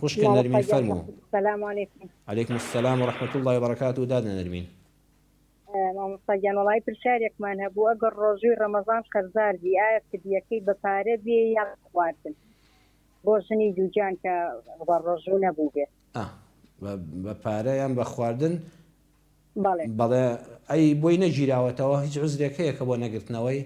خوشکە مامۆستا نەرمین گیان فەرموو. سلام علیکم. علیکم السلام و رحمة اللە و بەرەکاته دادە نەرمین. مامۆستا گیان وەڵایی پرسیارێکمان هەبوو ئەگەر ڕۆژووی ڕەمەزان قەرزار بی ئایا فدیەکەی بە پارە بێ یان بە خواردن بۆ ژنی دووگیان کە بە ڕۆژوو نەبووبێ؟ ئا بە پارە یان بە خواردن بەڵێ. بەڵێ ئەی بۆی نەگیراوەتەوە هیچ عوزرێک هەیە کە بۆ نەگرتنەوەی؟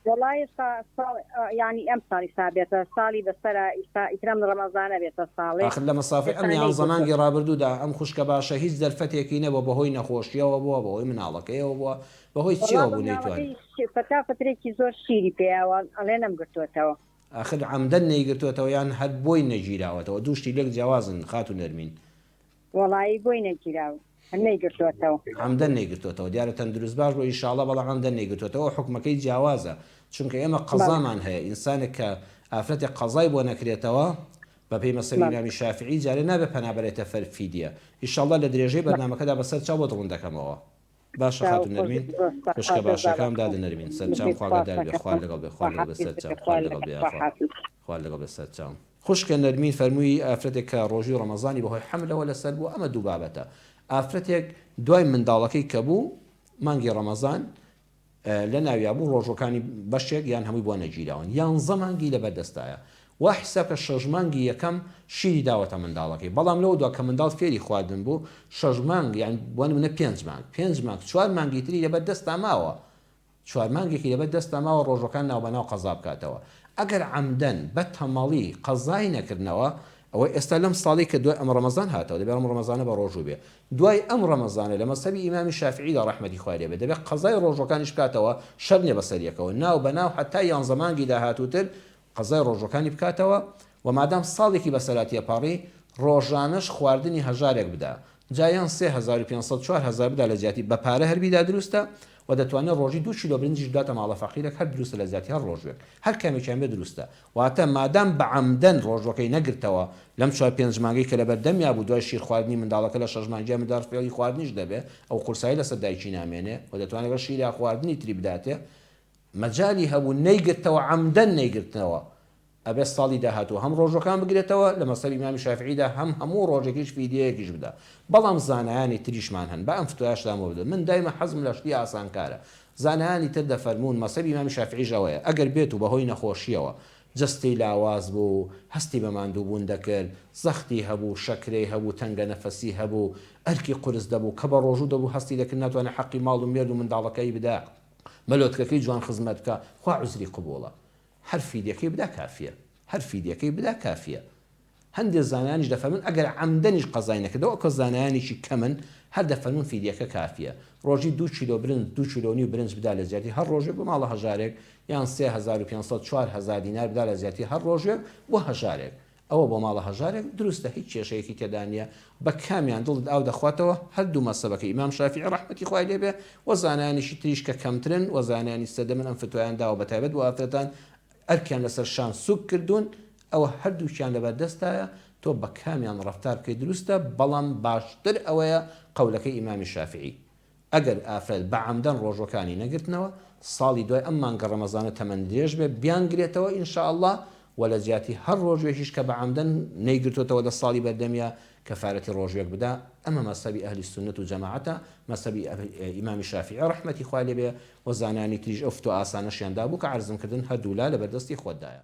وەڵا ئێستا ساڵ یانی ئەم ساڵ ئیستا بێتە ساڵی بەسەرا ئیستا ئیتر ئەم ڕەمەزانە بێتە ساڵێ ئاخر لە مەسافەی ئەم ئێستا یانزە نەیگرتووە. مانگی ڕابردوودا ئەم خوشکە باشە هیچ دەرفەتێکی نەبووە بەهۆی نەخۆشیەوە بووە بەهۆی مناڵەکەیەوە بووە بەهۆی وەڵا چیەوە بە بوو مناڵەکەی نەیتوانی. فەتا فەترێکی زۆر شیری پێیاوە ئەڵێ نەمگرتۆتەوە. ئاخر عەمدەن نەیگرتۆتەوە یان هەر بۆی نەگیراوەتەوە دوو شتی لێک جیاوازن خاتوو نەرمین. وەڵایی بۆی نەگیراوە هەر نەیگرتۆتەوە. عەمدەن نەیگرتۆتەوە دیارە تەندروست باش بوە ئیشاڵا بەڵام عەمدەن نەیگرتۆتەوە حوکمەکەی جیاوازە چونکە ئێمە بەڵێ. قەزامان هەیە ئینسانێک کە ئافرەتێک قەزای بۆ نەکرێتەوە بەپێی مەسەبی بەڵێ. ئیمامی شافعی جارێ نابێ پەنا بەرێتە فەر فیدیە ئیشاڵا لە درێژەی بەرنامەکەدا بەسەر چاو بۆت ڕوون دەکەمەوە. باشە چاو خاتوو خۆش نەرمین زۆر سوپاس خوشکە خوا باشەکەم جەزا دادە بەخێر نەرمین سەرچاوم بژیت خوا خوا گەردار بێ سەکەم خوار لەگەڵ بێ خوا خوار لەگەڵ بێ حافیز سەرچاوم بێ خوا خوار لەگەڵ لەگەڵ بێ خوا یاخوا حافیز. خوار لەگەڵ بێ سەرچاوم. خوشکە نەرمین فەرمووی ئافرەتێک کە ڕۆژووی ڕەمەزانی بەهۆی حەملەوە لەسەر بوو ئەمە دوو بابەتە ئافرەتێک دوای منداڵەکەی کە بوو مانگی ڕەمەزان لە ناویا بوو ڕۆژوەکانی بەشێک یان هەمووی بۆ نەگیراون یانزە مانگی لەبەر دەستایە وا حیساب کە شەش مانگی یەکەم شیری داوەتە منداڵەکەی بەڵام لەوە دوا کە منداڵ فێری خواردن بوو شەش مانگ یان بۆ نمونە پێنج مانگ پێنج مانگ چوار مانگی تری لەبەر دەستا ماوە چوار مانگێکی لەبەر دەستا ماوە ڕۆژوەکان ناوبەناو قەزا بکاتەوە ئەگەر عەمدەن بە تەمەڵی قەزای نەکردنەوە ئەوە ئێستا لەم ساڵەی کە دوای ئەم ڕەمەزان هاتەوە دەبێ ئەم ڕەمەزانە بە ڕۆژوو بێ دوای ئەم ڕەمەزانە لە مەزهەبی ئیمامی شافعیدا ڕەحمەتی خوای لێ بێ دەبێ قەزای ڕۆژوەکانیش بکاتەوە شەرت نیە بەسەر یەکەوە ناو بە ناو هەتا یانزە مانگی داهاتووتر قەزای ڕۆژوەکانی بکاتەوە و مادام ساڵێکی بەسەرا تێپەڕی ڕۆژانەش خواردنی هەژارێک بدا جا یان 3500 4000 بدا لە جیاتی بە پارە هەر بیدا دروستە و دەتوانێت ڕۆژی دوو کیلۆ برنجیش بداتە ماڵە فەقیرێک هەر دروستە لە جیاتی هەر ڕۆژوێک هەر کامێکیان بێ دروستە واتە مادام بە عەمدەن ڕۆژوەکەی نەگرتەوە لەم چوار پێنج مانگەی کە لەبەر دەمیا بوو دوای شیر خواردنی منداڵەکە لە شەش مانگیا منداڵ فێڵی خواردنیش دەبێ ئەو قورسایی لەسەر دایکی نامێنێ و دەتوانێ لەگەڵ شیرا خواردنی تری بداتێ مەجالی هەبوو نەیگرتەوە عەمدەن نەیگرتنەوە ئەبێ ساڵی داهاتوو هەم ڕۆژوەکان بگرێتەوە لە مەزهەبی ئیمامی شافعیدا هەم هەموو ڕۆژێکیش فیدیەیەکیش بدا بەڵام زانایانی تریشمان هەن با ئەم فتوایەشتان بۆ بدەم من دایمە حەزم لە شتی ئاسانکارە زانایانی تر دەفەرموون مەزهەبی ئیمامی شافعیش ئەوەیە ئەگەر بێت و بەهۆی نەخۆشیەوە جەستەی لاواز بوو هەستی بە ماندووبوون دەکرد زەختی هەبوو شەکرەی هەبوو تەنگە نەفەسی هەبوو ئەرکی قورس دەبوو کە بە ڕۆژوو دەبوو هەستی دەکرد ناتوانێت حەقی ماڵ و مێرد و منداڵەکەی بدا مەلۆتکەکەی جوان خزمەت بکا خوا عوزری قبوڵە هەر فیدیەکەی بدا کافیە هەر فیدیەکەی بدا کافیە هەندێ زانایانیش دەفەرموون ئەگەر عەمدەنیش قەزای نەکردەوە ئەو کە زانایانێکی کەمن هەر دەفەرموون فیدیەکە کافیە ڕۆژی دوو کیلۆ برنج دوو کیلۆ نیو برنج بدا لە جیاتی هەر ڕۆژێک بۆ ماڵە هەژارێک یان 3500 4000 دینار بدا لە جیاتی هەر ڕۆژێک بۆ هەژارێک ئەوە بۆ ماڵە هەژارێک دروستە هیچ کێشەیەکی تێدا نیە بە کامیان دڵت ئاو دەخواتەوە هەردوو مەزهەبەکە ئیمام شافیعی ڕەحمەتی خوای لێ بێ وە زانایانیشی تریش کە کەمترن وە زانایانی سەردەمن ئەم فتوایان داوە بەتایبەت بۆ ئافرەتان ئەرکیان لەسەر شان سوک کردوون ئەوە هەردووکیان لەبەردەستایە تۆ بە کامیان ڕەفتار بکەی دروستە بەڵام باشتر ئەوەیە قەولەکەی ئیمامی شافیعی ئەگەر ئافرەت بە عەمدەن ڕۆژوەکانی نەگرتنەوە ساڵی دوای ئەم مانگە ڕەمەزانە تەمەن درێژ بێ بیانگرێتەوە ان شاء اللە وە لە جیاتی هەر ڕۆژوێکیش کە بە عەمدەن نەیگرتۆتەوە لە ساڵی بەردەمیا کەفارەتی ڕۆژوێک بدا ئەمە مەزهەبی ئەهلی سوننەت و جەماعەتە مەزهەبی ئیمامی شافیعی ڕەحمەتی خوای لێ بێ وە زانایانی تریش ئەو فتوا ئاسانەشیان دابوو کە عەرزم کردن هەردوولا لەبەردەستی خۆتدایە.